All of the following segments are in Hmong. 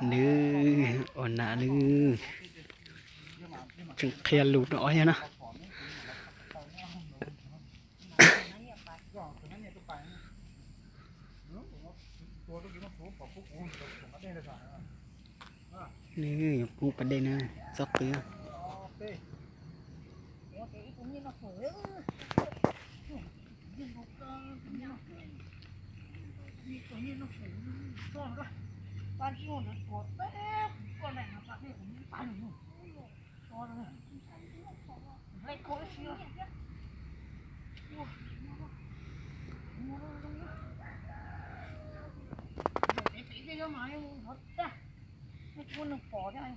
Nws ua nam nws tseem qhia lus rau ob yawg na. Nws yuav poob pas dej na, txhob qw. Muaj neeg pom thiab,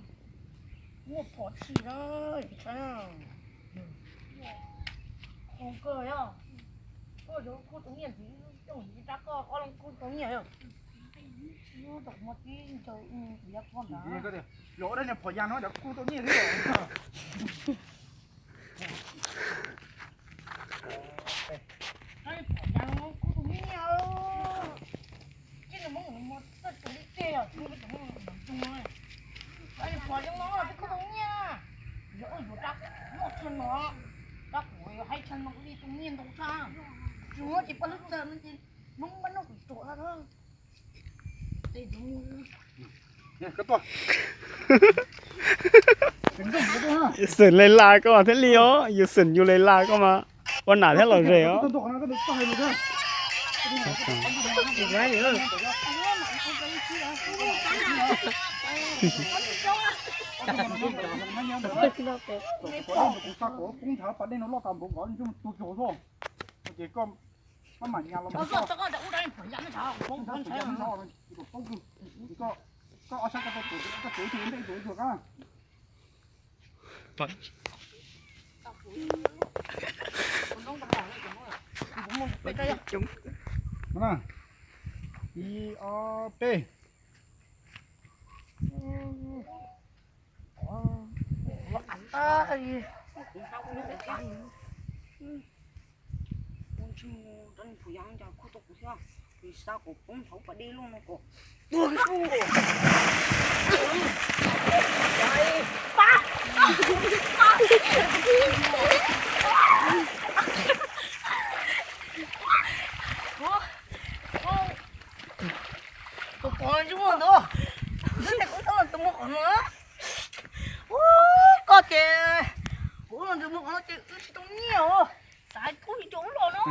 muaj phom tshis lawm, saib zoo kawg yog. Koj yuav kub tau nyiaj ntxiv, coj ntxiv rab koj ob leeg kub tau nyiaj yog. Ub, tab mus tib ncaws tus yav koj ntawd. Los ua dab niag phom yas no cov kub tau nyiaj thiab. Phom yas no kub tau nyiaj. Tib nus Hmoob mus txawj tus li tiag yog tub peb tus Hmoob mus ntoo. Phom yas no twb kub tau nyiaj. Yog yuav rab muaj tshaj no, rab kuv yog haib tshaj no li tau nyiaj ntau tshaj. Tsis muab ces poj lub txawg no ces Hmoob pab noj kuv tuam no. Xwm lais las koj mas thiaj li os, yus xwm yus lais las koj mas ua nam thiab los zes os. Ib, ob, peb. Ua ntsej muag rab niag phom yas no cas kuj tau kuv thiab, nws xav kom poob hauv pas dej loj no kom tuag kiag xwb. Kuv pom ntsej muag ntawd, ntsej kuv tau tus muag qhov no. Ub, koj ces kuv los ntsej muag qhov no ces wb tsis tau nyiaj os. Xav kub li rau ub los no.